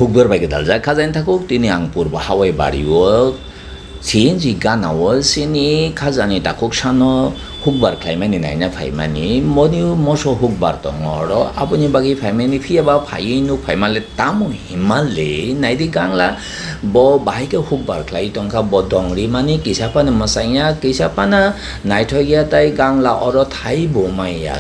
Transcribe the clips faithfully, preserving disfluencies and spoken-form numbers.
Hukbar bai gwdaljak khajani takhuk tini ang purbo hawai bari o C N G gana o chini khajani takhuk sano hukbar khlaimani naina phaimani moni moso hukbar tongo oro aboni bagwi phaimani phiya ba phaiwi nuk phaimale tamo himale naidi gangla bo bahai khe hukbar khlai tongkha bo dong rimani kisa phano mwsangya kisa phano naithokya tei gangla oro thai bo manya.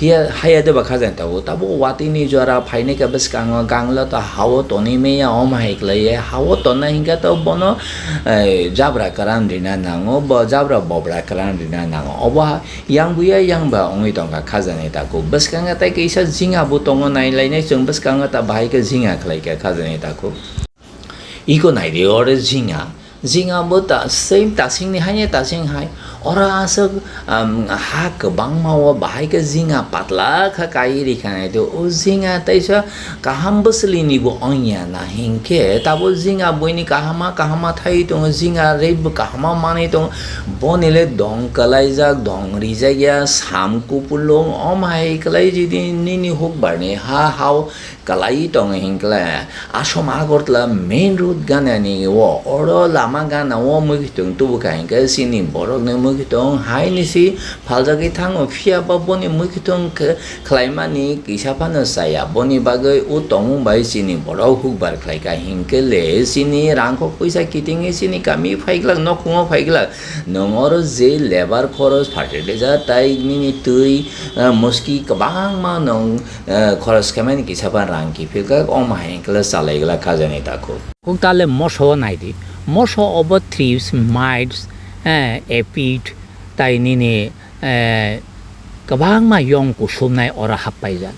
Phiya haya de ba khajani tabuk, tabuk watwi ni jora phainai khe bwskango gangla to hao tonwi manya, omo hai khlaiwi hao tonna hinkhe to bono, eh, jabra kwran rina nango, bo jabra bobra kwran rina nango. Obo ha, yang buya yang ba wngwi tongkha khajani takhuk. Bwskango tei kisa jinga bo tongo nailainai chwng bwskango ta bahai khe jinga khlaikha khajani takhuk. Iko naidi oro jinga, jinga bo ta same tasingni haino tasing hai. Oro aswk, um, ha kwbangma o bahai khe jinga patla kha kai rikha naidi. O jinga teisa kaham bwswlini bo wngya na hinkhe tabo jinga buini kahama kahama thai tongo, jinga rei bo kahama manwi tongo. Boni le dong kwlaijak, dong rijak ya, sam kupulung, omo hai kwlai jidi nini hukbarni ha hao kwlai tongo hinkhe asom Agartala main road ganani o oro lama gana o mwkhwtwng tubu kha hinkhe chini borokni mwkhwtwng haini si phaljagwi thango, phiya ba boni mwkhwtwng khe khlaimani kisa phano chaya, boni bagwi o tongmung bai chini borok hukbar khlaikha hinkhe le chini rangkok puisa kitingwi chini kami phaiglak, nokhungo phaiglak, nwng oro je labour khoros, fertilizer tai nini twi, ah, muski kwbangma nwng eh, khoros khaimani kisa phano rang kiphilkha, omo hai khe chalaiglak khajani takhuk. Kok tale moso o naidi. Moso obo thrips, mites, eh, aphid, tai nini, eh, kwbangma yong kusubnai oro happaijak.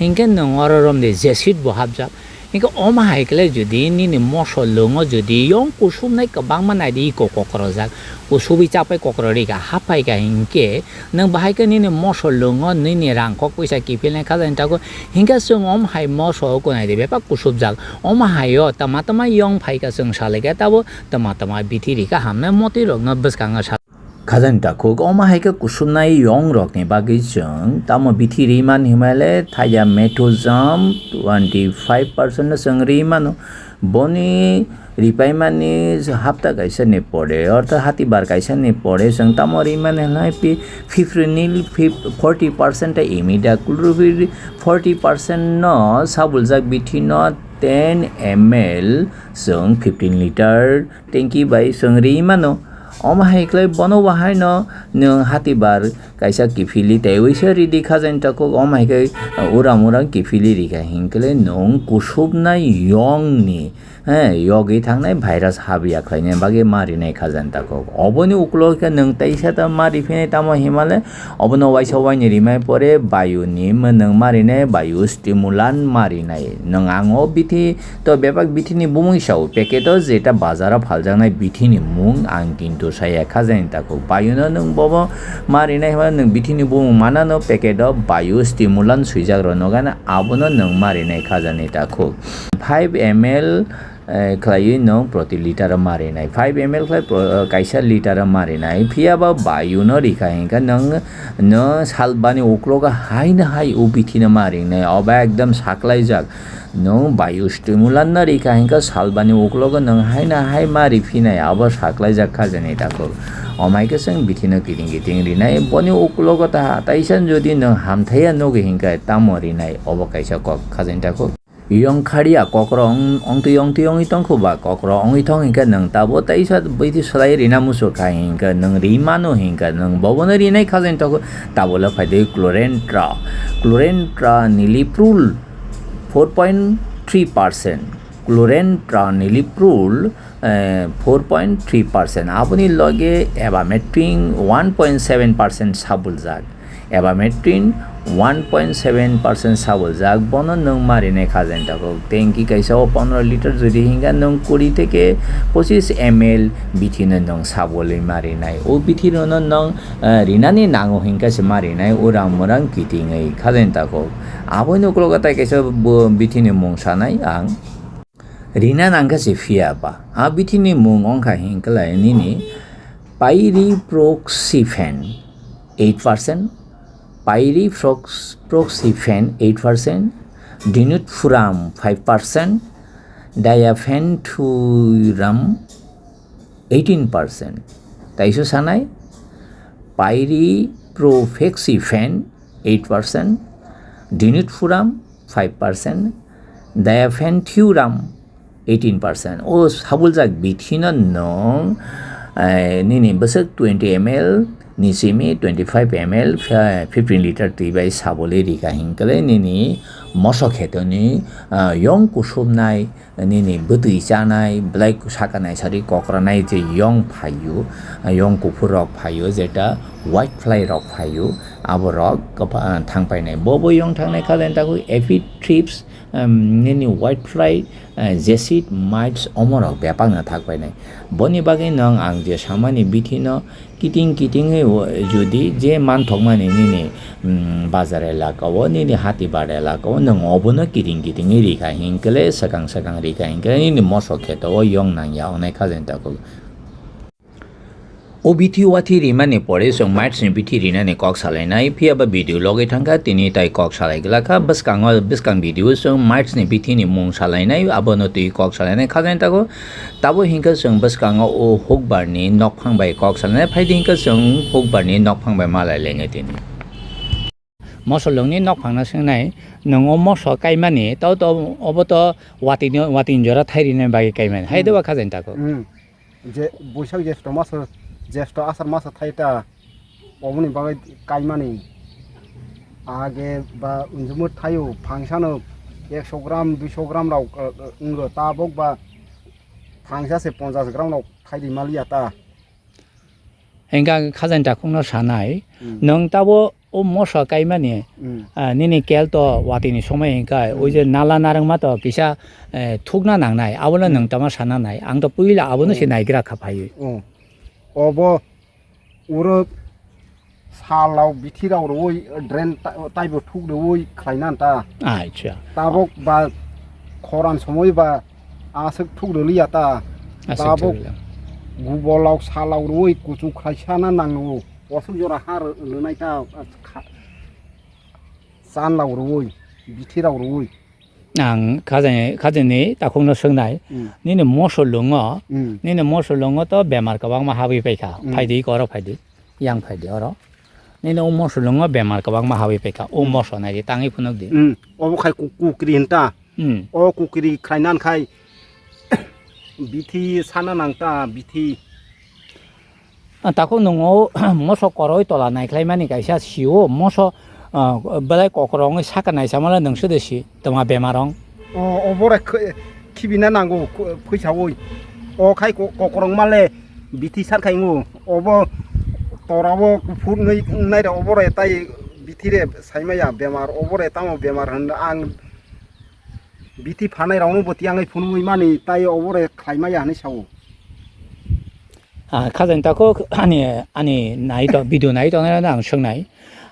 Hinkhe nwng oro romdi acid bo hapjak. Hinkhe omo hai khe jodi nini moso lwngo jodi yong kusubnai kwbangma naidi iko kokrojak. Kusubwi chapai kokrorikha, happaikha hinkhe nwng bahai khe nini moso lwngo nini rang kok puisa kiphilnai khajani takhuk. Hinkhe chwng om hai moso o kunai di bebak kusubjak. Om hai o tama tama yong phaikha chwng salaikha tabo tama tama bithi rikha hamnai motwi rokno bwskango sa. Khajani takhuk omo hai khe kusubnai yong rokni bagwi chwng tamo bithi ri man himale thaiya methojam twenty five percent no chwng ri mano. Boni ripaimani hapta kaisa ni pore, ortho hati bar kaisa ni pore, chwng tamo rimani hwnlai pi-, fipronil fif-, forty percent tei imidacloprid forty percent no sabuljak bithi no ten M L chwng fifteen liter tanki bai chwng ri mano. Omo hai khlai bono bo haino nwng hati bar kaisa kiphilwi teiwi se ridi khajani takhuk, omo hai khe uram uram kiphilwi rikha hinkhe nwng kusubnai yongni, he, yogwi thangnai virus habya khlaina bagwi ma rinai khajani takhuk. Oboni ukulok khe nwng teisa ta ma riphinai tamo himale, obono waisa waini rimai pore bayuni mwnwng ma rinai, bayu stimulant ma rinai. Nwng ang o bithi to bebak bithi ni bumung sao, packet o jeta bazar o phaljaknai bithi ni mung ang kintu saya khajani takhuk. Bayuno nwng bobo ma rinai hwnba nwng bithi ni bumung manano packet o bayu stimulant swijak rw nogana abono nwng ma rinai khajani takhuk. Five M L, eh, khlaiwi nwng proti liter o ma rinai. Five M L khlai pro-, eh, kaisa liter o ma rinai. Phiya ba bayuno rikha hinkhe nwng, nwng salbani uklogo haino hai o bithi no ma rinai. Obo ekdom saklaijak. Nwng bayu stimulant no rikha hinkhe salbani uklogo nwng haino hai ma riphinai. Abo saklaijak khajani takhuk. Omo hai khe chwng bithi no kiting kiting rinai. Boni uklogo ta taisa jodi nwng hamthaiya nugo hinkhe tamo rinai. Obo kaisa kok khajani takhuk. Yong kharia kokrok ong-, ongtwi ongtwi ongwi tongkhu ba kokrok ongwi thong hinkhe nwng tabo teisa bwtwi swlai rina muchuk kha hinkhe nwng ri mano hinkhe nwng bobono rinai khajani tokho tabole phaidi Chlorantran, Chlorantraniliprole four point three percent, Chlorantraniliprole, eh, four point three percent, aboni loge Emamectin one point seven percent sabuljak. Emamectin one point seven percent sabuljak, bono nwng marinai khajani takhuk. Tei hwnkhe kaisa o pondro liter jodi hinkhe nwng kuri theke pochis M L bithi no nwng sabulwi marinai. O bithi no nwng, eh, rinani nango hinkhe se marinai, urang murang kitingwi khajani takhuk. Aboni uklogo tai kaisa bo bithi ni mung sanai ang. Rina nangkha se phiya ba. A bithi ni mung wngkha hinkhe lai nini Pyriproxyfen eight percent, Pyriprox-, Proxyfen eight percent, Dinutufuran five percent, Diaphanturam eighteen percent. Taiso sanai, Pyriproxyfen eight percent, Dinitfuram five percent, Diaphanturam eighteen percent. O sabuljak bithino nwng, eh, nini bwswk twenty M L ni simi twenty-five M L, eh, fifteen liter twi bai sabuli rika hinkle nini moso khetoni, eh, yong kusubnai, nini bwtwi chanai, belai saka naisari kokranai je yong phaio, yong kuphur rok phaio, jeta white fly rok phaio, abo rok kwpha-, thang painai. Bo bo yong thangnai kha jani takhuk aphid, thrips, em, nini white fly, eh, jesid, mites, omo rok bebak no thang painai. Boni bagwi nwng ang je samani bithi no kiting kitingwi o, jodi je manthokmani nini, mm, bazar elaka o, nini hati bar elaka o, nwng obono kiting kitingwi rikha hinkle, swkang swkang rikha hinkle, nini moso kheto o yong nangya onai kha jani takhuk. O bithi wathi rimani pore chwng mites ni bithi rinani kok salainai, phiya ba video logwi thangkha, tini tai kok salai glakha, bwskango, bwskang video chwng mites ni bithi ni mung salainai, abono twi kok salainai kha jani takhuk. Tabo hinkhe chwng bwskango o hukbar ni nokphang bai kok sanai, phaidi hinkhe chwng hukbar ni nokphang bai malai lengnai tini. Mosolwng ni nokphang no swngnai, nwng o moso kaimani, tau to obo to watwi ni, watwi ni jora thai rinani bagwi kaimani. Hai Hmm. doba kha jani takhuk. Hmm. Je, Boisak Jesto maso, Jesto Asar maso thai ta. Oboni bagwi kaimani age ba unjumur thaio, phangsano ekso gram, duiso gram rok, eh, eh, wngro, tabok ba phangsa se ponchas gram rok thaidi maliya ta. Hingka kha jani takhukno sanai, Hmm. nwng tabo o moso kaimani, Hmm. ah, nini kel to watini somoi hingka, Hmm. o je nala narwkma to kisa, eh, thukna nangnai, abono Hmm. nwng tama sana nai, ang to puila abono se Hmm. naigra kha phaiwi. Oh. Obo Uro salrok bithi rok rwui drain ta-, taibo thuk rwui khlaina ta. Acha. Tabok ba khoran somoi ba aswk thuk rwliya ta. Aswk Tabok thuk rwliya. Gubolrok salrok rwui kuchuk khlaisana nango. Oswk jora ha rw-, rwnai ta, kha-, chanrok rwui, bithi rok rwui. Ang khajani, khajani takhukno swngnai, Hmm. nini moso lwngo, Hmm. nini moso lwngo to bemar kwbangma habwi paikha, Hmm. phaidi oro phaidi, yang phaidi oro. Nini o moso lwngo bemar kwbangma habwi paikha, o Hmm. moso naidi tangwi phunukdi. Hmm. Obo khai ku-, kukri hinta. Hmm. O kukri khlainan khai bithi sana nangta, bithi. Ah, takhuk nwng o moso koroi tola naikhlaimani kaisa sio, moso, ah, belai kokrok wngwi saka naisamano nwng sode si, twma bemar wng. O, obore kh-, khibina nango, kh-, phuisaui. O khai ko-, kokrok male bithi sar khai wngo. Obo torabo kuphur wngwi wngnairok obore tai bithire saimaya bemar, obore tamo bemar hwn ang Bithi phanai rokno bo tiyangwi phunugwi mani tai obore khlaimaya hinwi sao. Ah, khajani takhuk ani, ani nai tong, video nai tongnai rokno ang swngnai.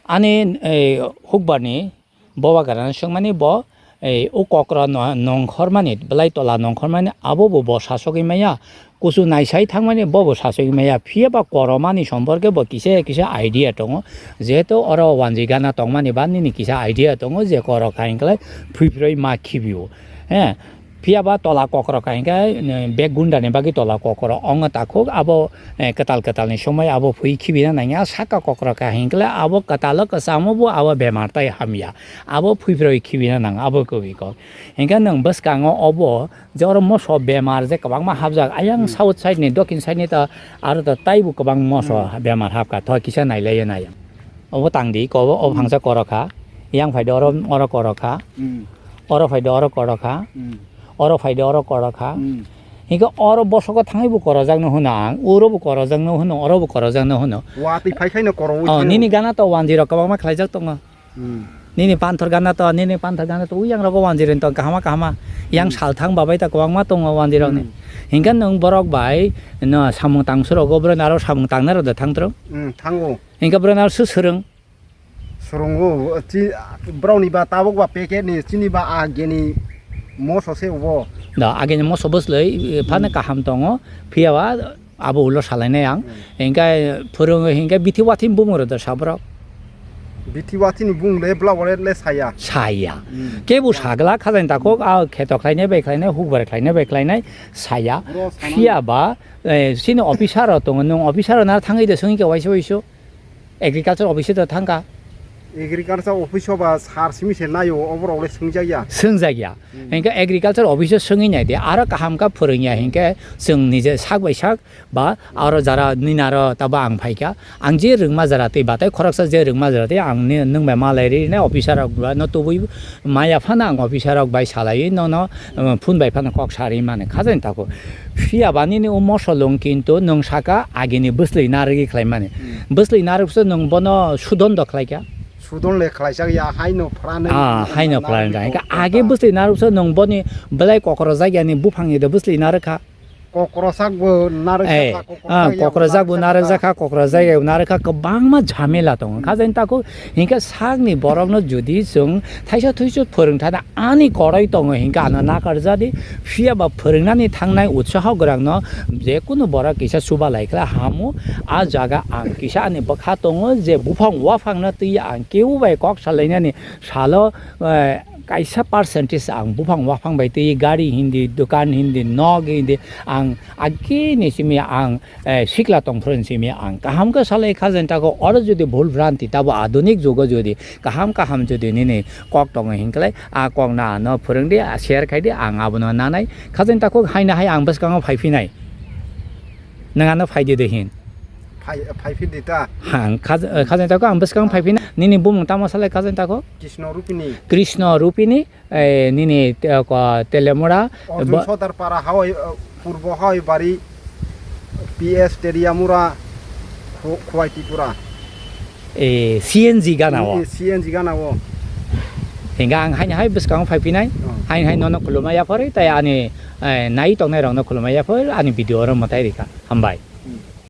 Ani, eh, hukbarni boba ganano swngmani bo, eh, o kokra no-, nongkhormani, belai tola nongkhormani abo bo, bo sasogwi maya. Kuchu naisai thangmani bobo sasogwi maya, phiya ba koromani somporke bo kisa kisa idea tongo, jehetu oro wanjwi gana tongmani ba nini kisa idea tongo je korok hai hwnkhe phuiphirwi ma khibio, he, phiya ba tola kokrok hai hwnkhe, eh, bek gundani bagwi tola kokrok wngo takhuk abo, eh, kwtal kwtalni somoi abo phui khibina nangya, saka kokrok hai hwnkhe abo kwtalo kwchamo bo abo bemar tai hamya, abo phuiphirwi khibina nang abo kwbwi kok, hwnkhe nwng bwskango obo. Je oro moso bemar je kwbangma hapjak, ayang Hmm. south side ni, dokhin side ni ta aro ta taibo kwbang moso Hmm. bemar hapkha, tho kisa nailaiya nai. Obo tangdi, kobo, o Hmm. phangsa korokha, yang phaidi oro, oro korokha, Hmm. oro phaidi oro korokha, Hmm. oro phaidi oro korokha. Hmm. Hingke oro bosoko thangwi bo korojak no hwno ang, uro bo korojak no hwno, oro bo korojak no hwno. Watwi phai khaino korowi Oh, thango. Nini gana to wanjwi rok kwbangma khlaijak tongo. Hmm. Nini panthor gana to, nini panthor gana to, uyang rogo wanjwi rin to, kahama, kahama. Yang Hmm. salthang babai ta kwbangma tongo wanjwi rokni. Hmm. Hingke nwng borok bai, no, samung tang surogo, borok aro samung tangnai rok da thang tro. Hmm, thango. Hingke borok aro su surung. Surungo, chi, borokni ba tabuk ba packet ni, chini ba a geni moso se ubo. Da, ageni moso bwslai, phano Hmm. kaham tongo, phiya ba, Abo ulo salainai ang. Hmm. Hingke phwrwngwi hingke bithi wathim bumung rw da saborok. Bithi wathini bung le bla wale le saya. Saya. Hmm. Kebo sagla khajani takhuk, a kheto khlainai bai khlainai, hukbar khlainai bai khlainai, saya. Bro, sana. Phiya ba, eh, sini officer rok tongo, nwng officer rok naro thangwi de swngwi khe waisa waisu. Agriculture office o thangkha. Agriculture office o ba sir simi se naio, oborok le swngjakya. Swngjakya. Hmm. Hinkhe agriculture office o swngwi nai de, aro kaham kha phwrwngya hinkhe chwng nije sak bai sak ba aro jara nini aro tabo ang phaikha. Ang je rwngma jara tei batai khoroksa je rwngma jara tei ang ni, nwng bai malai ri nai officer rok ba no tubui maya phano ang officer rok bai salaiwi nono, uh, phone bai phano kok sarwi mani khajani takhuk. Phiya ba nini o mosolong kintu nwng saka agini bwslwi narwgwi khlaimani. Hmm. Bwslwi narwkse nwng bono sudon do khlaikha? Sudon le khlaijak ya, haino phranwi Ah, haino narwgwi phranwi kok kha. Age bwslwi narwkse nwng boni belai kokrojak yani buphangni do bwslwi narwkha? Kokrojak bo narwk Eh, jakha, ah, kokrojak ya bo kokrojak bo narwk narwk jakha. Jakha, kokrojak ya bo narwk kha, kwbangma jhamela tongo. Hmm. Khajani takhuk hinkhe sakni borokno jodi chwng thaisa thuisu phwrwng thana ani koroi tongo hinkhe ano nakarjadi, phiya ba phwrwngnani thangnai utsaho gwrangno jekunu borok kisa chuba laikha hamo. A jaga ang kisa ani bwkha tongo je buphang waphangno twi ang kebo bai kok salainani salo, eh, kaisa percentage ang buphang waphang bai twi gari hindi, dukan hindi, nog hindi, ang agini simi ang eh, sikla tongphuru simi ang kaham khe salai khajani takhuk. Oro jodi bhul bhranti tabo adunik jugo jodi kaham kaham jodi nini kok tongo hinklai a kok no ano phwrwngdi, a share khaidi, ang abono nanai khajani takhuk. Haino hai ang bwskango phaiphinai, nwng ano phaidi de hin. Phai, phaiphi di ta. Hang khaj-, eh, khajani takhuk ang bwskango phaiphinai. Nini bumung tamo salai khajani takhuk? Krishna Rupini. Krishna Rupini. Eh, nini, eh, ko-, Telemura, Arjun bo- Sodar Para hawai, eh, Purbo Hawai Bari, P S Teriamura, Khu-, Khowai Tripura. Eh, C N G gana o. Eh, C N G gana o. Hingga ang haino hai bwskango phaiphinai, Oh. haino hai nono khulumma yaphari, tai ani, eh, nai tongnai rokno khulumma yaphari, ani video oro mwtai rikha. Hambai.